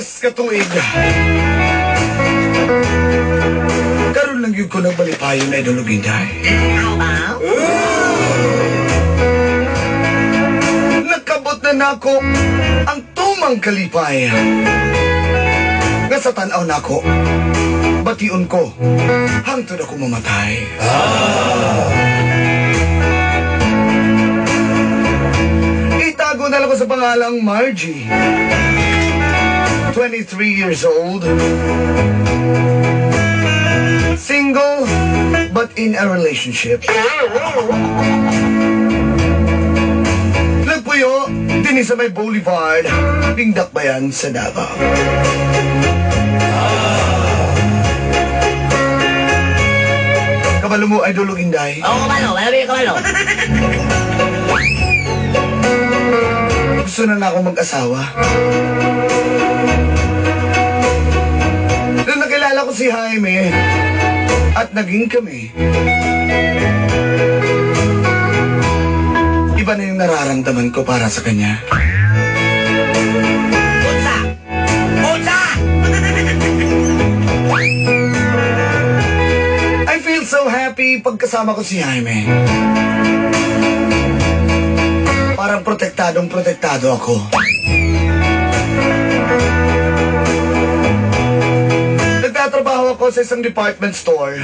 23 ka tuig. Karon lang yun ko nagbalipayon na Idol Inday. Nakabot na nako ang tumang kalipay. Nga sa tan-aw nako, bation ko hangtod ako mamatay. Itago na lang ko sa pangalang Margie. 23 years old. Single, but in a relationship. Nagpuyo, din sa may boulevard, Pingdakbayan sa Davao. Kabalo mo, Idol Inday? Oo, kabalo. Malami kabalo. Gusto na na akong mag-asawa. Nung nakilala ko si Jaime, at naging kami, iba na yung nararamdaman ko para sa kanya. Unsa! Unsa! I feel so happy pagkasama ko si Jaime. Parang protektadong protektado ako. Nagtatrabaho ako sa isang department store.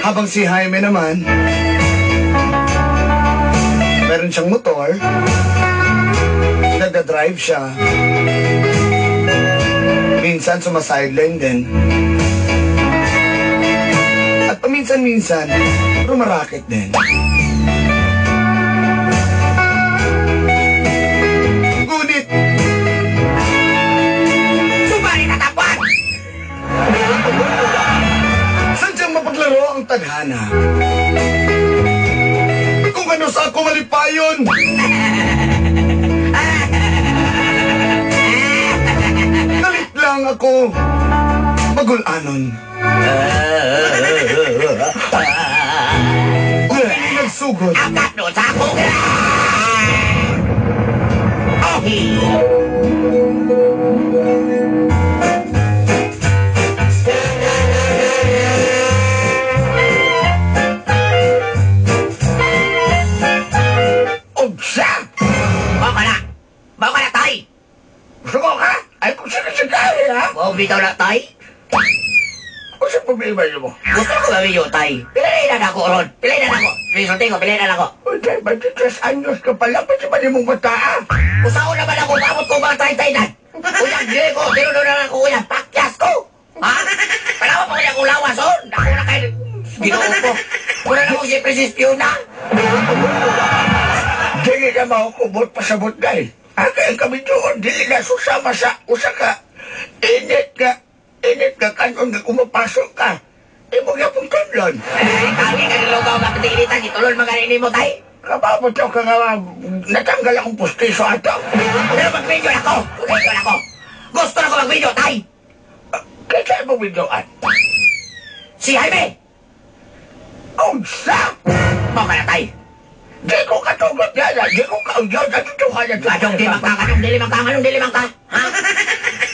Habang si Jaime naman, meron siyang motor. Nagda-drive siya. Minsan sumasideline din. At paminsan-minsan, rumaraket din. Ngunit, Sumari na tapuan! Sadyang mapaglaro ang tadhana. Kung ano sa ako malipayon! Galit lang ako magulanon. Kung hindi nagsugod. Angkat no sa ako! Oh! Unsa! Mao ka na! Mao ka na, tay! Gusto ko ka? Ay, kung sige-sige, ha? Mao bitaw na, tay? Unsa problema niyo mo? Gusto ko ba tay? Pilay na ako, Ron. Pilay na ako. Resulte ko, pilay na ako. Uy, tay, 23 anyos ka pala. Pwede ba mong bata, ah? Usaon naman ako, paabot ko mga tay-taynan. Uyang, di ko, tinuno na lang ako, uyang, pakyas ko. Ha? Palawa pa ko yung ulawas, oh. Ako na kayo. Ginoo ko. Wala na ko si Princess Fiona. Dili na makukubot pasabot, guys. Kaya kami doon, dili na susama sa usa ka. Init ka, kanon nga kumapasok ka. Imo gyapon tunlon. Eh, kami ka nilugaw, bakit initan, itulon mga nini mo, tay? Kababot ka nga, natanggal akong pustiso ato. Pero mag-video na ako! Mag-video na ako! Gusto na ko mag-video, tay! Kaya mo videoan? Si Jaime! Unsa! Mao ka na, tay! Di ko katugot yan, di ko kaunyon, natutuhan na Anong di man ka, anong dili man ka, anong dili man ka? Ha?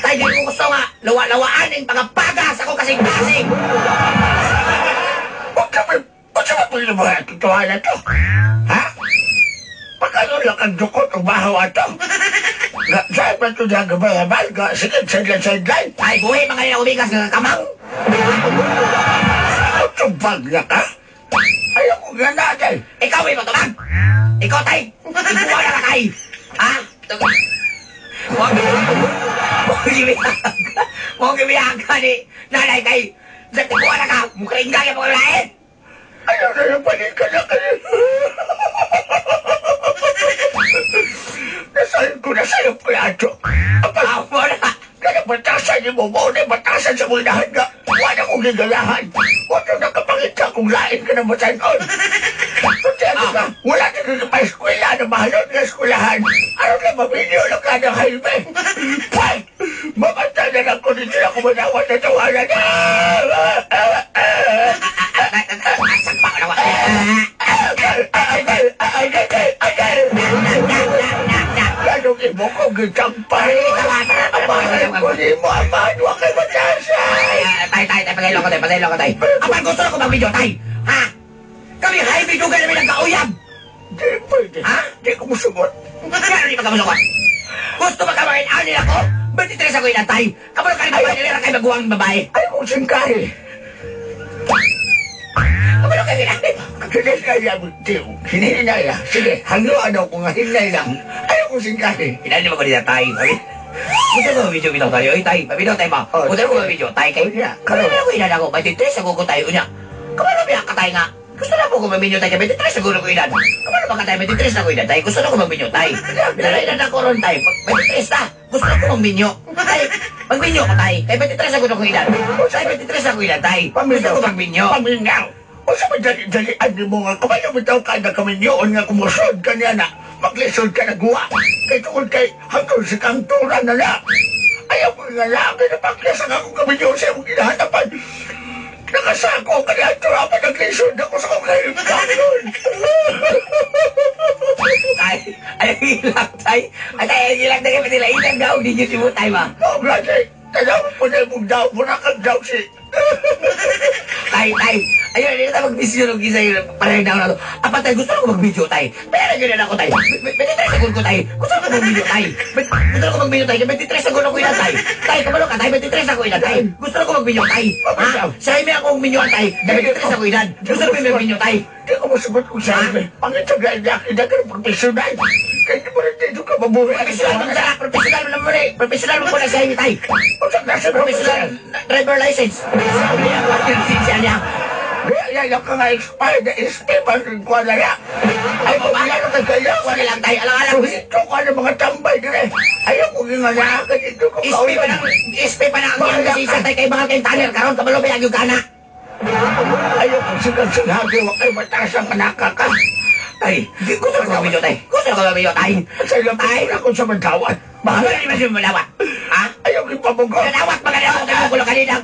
Tay, di ko gusto nga, lawa-lawaan yung pagapagas ako kasing-kasing! Huwag ka may, unsa ba pwede mo natutuhan na to? Ha? Pagkano lang ang dukot o bahaw ato? Saan ba ito niya gabay-abal? Sige, sideline, sideline. Ay, buhi mga nila umigas nga kamang! Utubag na ka? Ayaw ko nga natin. Ikaw ay matubag! Ikaw, tay! Ikuha na ka, tay! Ha? Huwag gimiyaga ni nanay kay sa tikuha na ka! Mukhang yung mga lain! Ayaw na yung balikan na kayo. Nasayin ko na sa'yo, Piacho. Amo na! Kaya batasan ni mo, mo na batasan sa mga nga. Wala kong gigalahan. Wala nakapangit ka kung lain ka na matanon. Tutyado ka, wala ka ka eskwela na mahalon nga eskwelahan. Ano na mabinyo lang ka ng Jaime? Pay! Mamatay na lang ko dito na kumanawat na tawanan. Sakpa ko na. Agay! Agay! Agay! Agay! Ganong imo ko gitampay. Amahan ko ni mo, amahan. Wa kay batasan. Tay, tay, tay, pasaylo ko, tay, pasaylo ko, tay. Apan gusto na ko mag-video, tay. Ha? Kami, hay, video ka namin nagkauyab. Di pwede. Ha? Di ko musugot. Kaya di ba ka musugot? Gusto ba ka makin-ani ako? 23 ako inatay. Kabalo ka rin babae, nilira kay maguwang babae. Ay kong singkahe. Kabalo ka rin. Hindi kaya, hinihinay ah. Sige, hangguan ako nga, hinay lang. Ayaw kong singkahe. Hinay mo ko nila tay. Gusto ko video bitaw tayo. Oy, tay, pabitaw tayo ba? Oh, Gusto ko video tay kay. Oh, yeah. Kabalo ko ilan ako. 23 ako ko tayo unya. Kabalo biya ka tay nga. Gusto na po ko maminyo tay kay 23 siguro ko ilan. Kabalo ba ka tay 23 ako ilan tay. Gusto na ko maminyo tay. Dala ilan ako ron tay. 23 na. Gusto na ko maminyo. Tay, magminyo ko tay. Kay 23 ako ko ilan. Tay 23 ako ilan tay. Gusto ko magminyo. Paminyaw. O sa madali-dalian ni mo nga, kumayo bitaw ka na kaminyoon nga kumusod ka niya na, maglisod ka na guwa. Kay tungod kay hanggang sa kangtura na na. Ayaw ko nga na, kinapaklas ang akong kaminyoon sa imong ginahanapan. Nakasako ka niya, tura pa naglisod ako sa kong kahimtangon. Tay, ay hilak tay. Ay tay, ay hilak na kay nila ilang daw ninyo si mo tay ba. Oh, grabe. Tanaw mo na imong daw, mura kang daw si... Tay, tay. Ayun, hindi na mag-video ng gisa yun. Parang daw na to. Apa tay, gusto ko mag-video tay. Pero yun na ako tay. 23 segun ko tay. Gusto ko mag-video tay. Gusto ko mag-video tay. 23 segun ako ina tay. Tay, kabalo ka tay. 23 ako ina tay. Gusto ko mag-video tay. Ha? Sa imi akong minyo tay. 23 ako ina. Gusto ko mag-video tay. Di ko masagot kung saan. Pangit sa gaya, hindi ka ng profesional. Kaya di mo rin dito ka mabuhay. Profesional mo sa profesional mo naman eh. Profesional mo po na sa imi tay. O sa klase Profesional driver license. Sabi niya, lisensya niya. Kaya yan ka nga expired na SP pa rin ko na ya. Ay, pamilya ka kaya. Wala lang tay. Alang-alang. Ito ka ng mga tambay dire. Ayaw ko nga na dito ko SP pa nang SP pa na ang iyang lisensya tay kay mga kay tanner karon kabalo ba yung gana. Ayaw kong sigang-sighagi, wa kay mataas ang anak ka. Tay, gusto ko mag-video tay. Gusto ko mag-video tay. Sa ilang Ay. ako sa mandawat. Mahal ni ba siya malawat? Ha? Ayaw kong pamugo. Malawat maganda ko kay kulo kanina.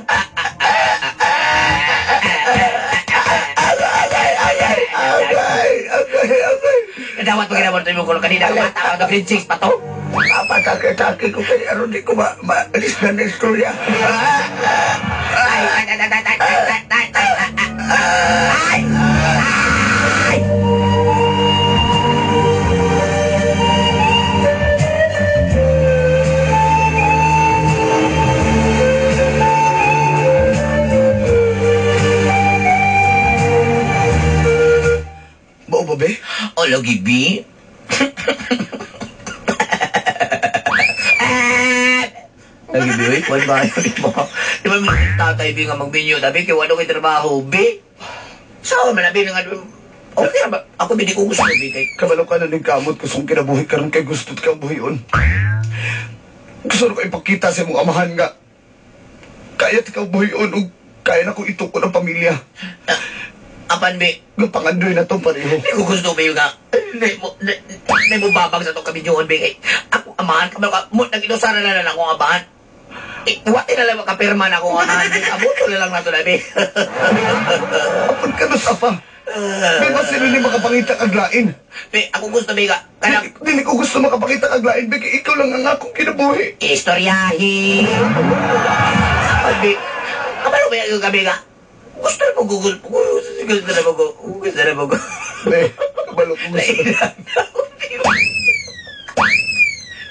Agay, agay, agay, agay, agay. Nadawat maganda mo tayo kulo kanina. Bata pa grade 6 pa to. Papatake-take ko kay aron di ko maalis na na istorya. Ay, ay, ay, ay, ay, ay, ay, ay, ay, ay, ay. Mao ba, be? O lagi bi. Lagi bi, oy, kwan ba yun mo? Di ba may tatay bi nga magbinyo, tabi kay wala kay trabaho, bi. Sa man abi nga okay ra ba? Ako bi di ko gusto bi kay Kabalo ka na ng kamot ko sa kinabuhi karon kay gusto't kang buhion. Gusto ko ipakita sa imong amahan nga kaya ti kang buhion ug kaya na ko itukod ang pamilya. Apan bi, Nga pangandoy na to pareho. di ko gusto bi nga di mo babag sa tong kabinyoon bi kay ako amahan kabalo ka mo nag-inusara na lang akong amahan. Eh, wati na lang makapirma na akong amahan bi. Abuto na lang nato na bi. Apan ka na sa pa. Di ba sila ni makapangita kag lain? Bi, ako gusto bi nga kanang Dili ko gusto makapangita kag lain, bi, kay ikaw lang ang akong kinabuhi. Istoryahin. Abi, kabalo ba yung gabi nga? Gusto na mo gusto na mo gusto na mo. Be, kabalo ko gusto. Nailang.